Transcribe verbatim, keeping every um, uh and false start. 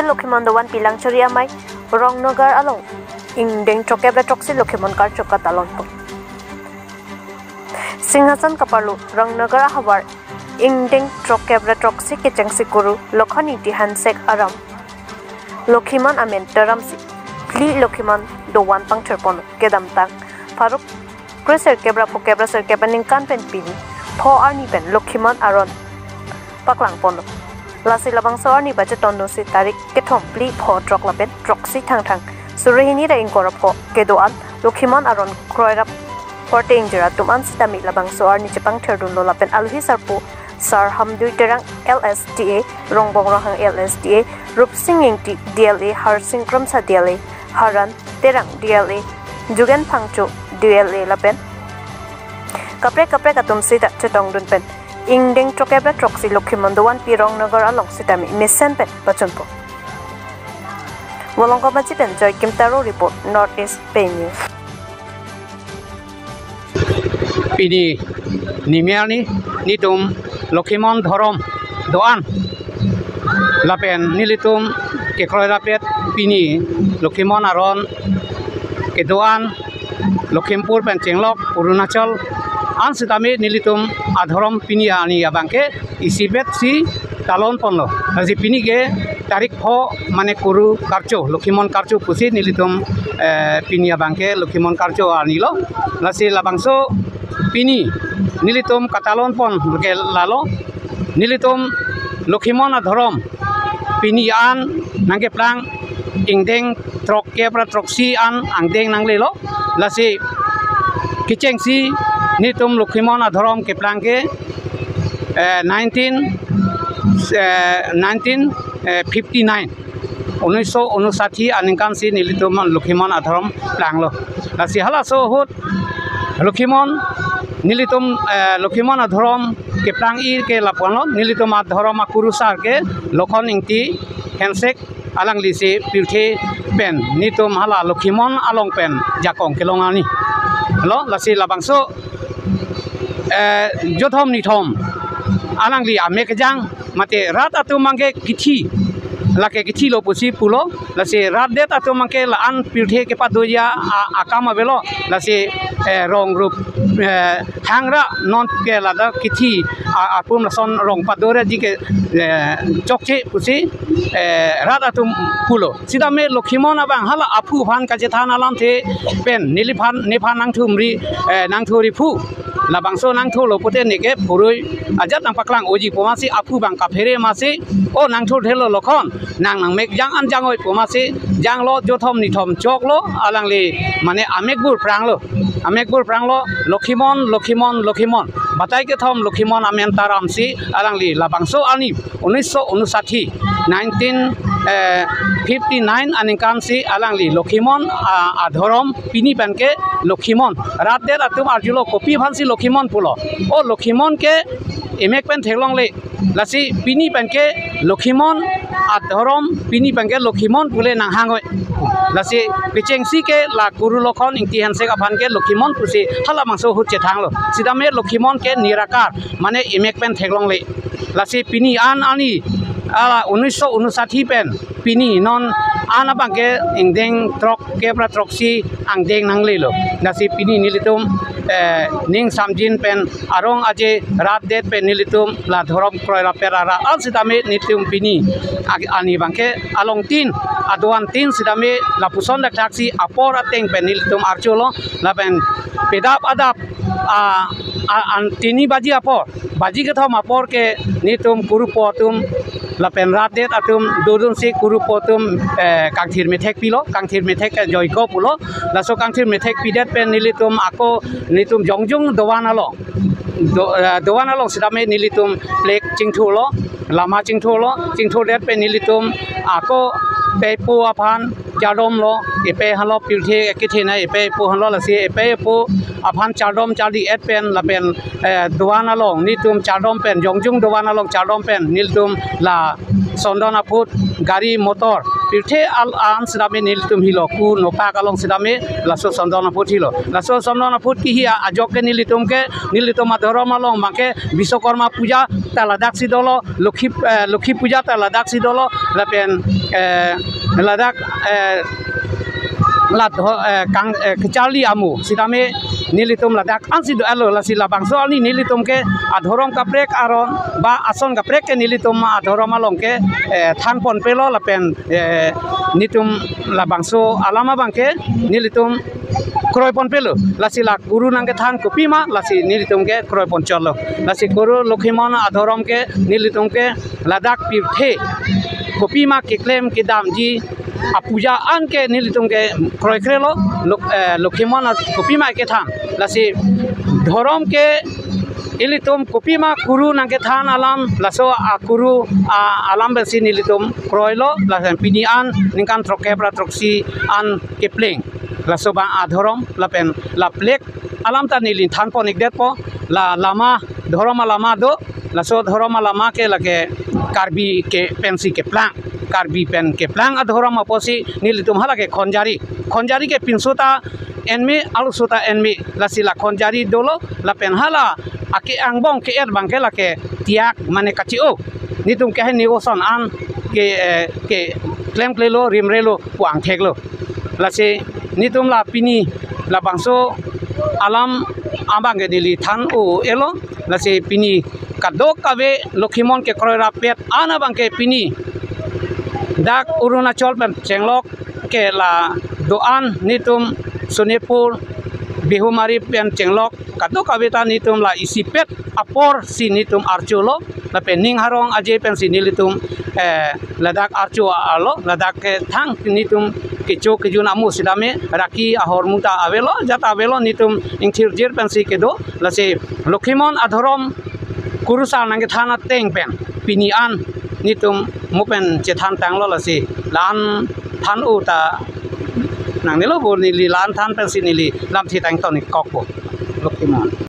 Lokhimon dovan pi Langchari Amei, Rongnagar along ingdeng throkkep ra throksi Lokhimon karcho katalonpon. Singhason kaparlo Rongnagar ahavar ingdeng throkkep ra throksi kechengsi kuru Lokhon Ingti Hensek aram Lokhimon amen taramsi phli Lokhimon dovan pangthirponlo. Kedamtang pharo kre sirkep ra phokep ra sirkep aningkan pen pini pho arni pen Lokhimon aron paklangponlo. Lasi labangso arni pachetondunsi tarik kethom, phli, pho, throk lapen throksi thangthang suri hini ra ingkoi ra pho kedo-an Lokhimon aron kroirap korte ingjir atum an sitame labangso arni chepangthirdunlo lapen alohi sarpo Sar Hamdui Terang L S D A, Rongbong Ronghang L S D A, Rupsing Ingti D L A, Harsing Kramsa D L A, Haran Terang D L A, Jugen Phangcho D L A lapen kaprek kaprek atum sita chetongdun pen ingdeng throkkep ra throksi Lokhimon dovan pi Rongnagar along sitame mesen pen pachunpo. Volongkom Aji pen Joy Kim Taro report, North East Pei News. Pini nimi arni nitum Lokhimon dhorom do-an lapen nelitum kekroirapet pini Lokhimon aron kedo-an Lakhimpur pen chenglok Arunachal an sitame nelitum adhorom pini arni abangke isipet si talonponlo. Lasi pini ke tarik pho mane kuru karcho, Lokhimon karcho pusi nelitum, eh, pini abangke Lokhimon karcho arnilo. Lasi labangso pini nelitum katalonpon ke lalo, nelitum Lokhimon adhorom pini an nangkeplang ingdeng throkkep ra throksi an angdeng nanglelo. Lasi kechengsi nelitum Lokhimon adhorom keplang ke, eh, nineteen, eh, nineteen, eh, fifty-nine, unniso unusathi aningkan si nelitum Lokhimon adhorom planglo. Lasi halaso ahut Lokhimon nelitum, eh, Lokhimon adhorom keplang-i ke lapuanlo, nelitum adhorom akurusar ke Lokhon Ingti Hensek alangli si pirthe pen nelitum hala Lokhimon along pen jakong kelong arni. Lo, lasi labangso, eh, jothom nithom alangli amek kejang mate rat atum abangke kithi, lake kithilo pusi pulo. Lasi rat det atum abangke la-an pirthe kepadoji a-, akam avelo. Lasi, eh, rong rup, eh, hangra non ke ladak kithi a-, apum lason rong padorji ke, eh, chokche pusi, eh, rat atum pulo. Sitame Lokhimon abang hala aphu aphan kachethan alamthe pen neliphan, nephan nangthumri, eh, nangthuriphu. Labangso nangthulo pute neke phurui ajat nangpaklang-oji pu masi aphu abang kaphere masi, "O, nangthurthelo Lokhon, nang nangmek jang an jang-oi," pu masi janglo, jothom nithom choklo, alangli mane amekbur pranglo. Amekbur pranglo, "Lokhimon, Lokhimon, Lokhimon." Batai kethom Lokhimon amen taramsi alangli labangso arni unniso unusathi, nineteen, eh, fifty-nine aningkan si alangli Lokhimon, ah, adhorom pini pen ke Lokhimon. Rat det atum arjulo, "Kopi aphansi Lokhimon pulo? O, Lokhimon ke emek pen theklongle. Lasi pini pen ke Lokhimon adhorom pini pen ke Lokhimon pule nanghang-oi. Lasi kechengsi ke la kuru Lokhon Ingti Hensek aphan ke Lokhimon pusi halabangso ahut chethanglo. Sitame Lokhimon ke nirakar, mane emek pen theklongle. Lasi pini an arni, ala unniso unusathi pen pini non an abangke ingdeng throkkep ra throksi angdeng nanglelo. Lasi pini nelitum, eh, ning samjin pen arong aje rat det pen nelitum la dhorom kroirapet arat an sitame nelitum pini ag-, arni abangke along tin, adovan tin sitame lapuson dakthaksi apor ateng pen nelitum archolo, lapen pedap adap, ah, ah, an tini baji apor, baji kethom apor ke nelitum kurupo atum lapen rat det atum dodunsi kurupo atum, eh, kangthir methek pilo, kangthir methek ke joiko pulo. Laso kangthir methek pidet pen nelitum ako nelitum jongjung dovan along, do-, eh, dovan along sitame nelitum flag chingthurlo, lama chingthurlo, chingthurdet pen nelitum ako pei po aphan chardomlo, epei aphanlo pirthe kethenei epei po aphanlo, lasi epei po aphan chardom chardi-et pen lapen, eh, dovan along nelitum chardom pen, jongjung dovan along chardom pen nelitum la sondon aphut gari motor pirthe al an sitame nelitum helo, ku nopak along sitame laso Sondon Aphuthi lo. Laso Sondon Aphuthi hi ajok ke nelitum ke, nelitum adhorom along abang ke Biswakarma puja ta ladak si dolo, Lokhi, eh, Lokhi puja ta ladak si dolo, lapen, eh, ladak, eh, la dho-, eh, kang, eh, kacharli amo sitame nelitum ladak ansi do-etlo. Lasi labangso arni nelitum ke adhorom kaprek aron ba ason kaprek ke nelitum adhorom along ke, eh, than ponpelo lapen, eh, nelitum labangso alam abang ke nelitum kroi ponpelo. Lasi la kuru nangkethan kopima, lasi nelitum ke kroi ponchotlo. Lasi kuru Lokhimon adhorom ke nelitum ke ladak pirthe kopima keklem kedamji apuja an ke nelitum ke kroikrelo, Lok-, eh, Lokhimon kopima kethan. Lasi dhorom ke ilitum kopima kuru nangkethan alam, laso akuru, ah, alam pensi nelitum kroilo, lapen pini an ningkan throkkep ra throksi an kepleng laso abang adhorom lapen la flag alam ta neli than pon-ikdetpo. La lama, dhorom alama do, laso dhorom alama ke lake Karbi ke pensi keplang, Karbi pen keplang adhorom apotsi nelitum hala ke Khonjari, Khonjari ke pinso ta enme, arloso ta enme, lasi la Khonjari dolo, lapen hala ake angbong ke-et abang ke lake Tiak mane kache-o, nelitum ke hini oson an ke, eh, keklemklelo, rimrelo pu angtheklo. Lasi nelitum la pini labangso alam abang ke neli than-o-etlo. Lasi pini kadokave Lokhimon kekroi rapet an abang ke pini dak Arunachal pen chenglok ke la do-an nelitum Sonepur, Bihumari pen chenglok kadokave ta nelitum la isipet aporsi nelitum archolo, lapen ning harong aje pensi nelitum, eh, ladak archo alo, ladak ke thang nelitum kecho kejun amo sitame raki ahormu ta avelo, jat avelo, nelitum ingthirjir pensi kedo. Lasi Lokhimon adhorom kurusar nangkethan ateng pen pini an nelitum mo pen chethantanglo. Lasi la-an than-o ta nangnelo, bo neli la-an than pensi neli lamthe tang ton-ikkokpo. Lokhimon.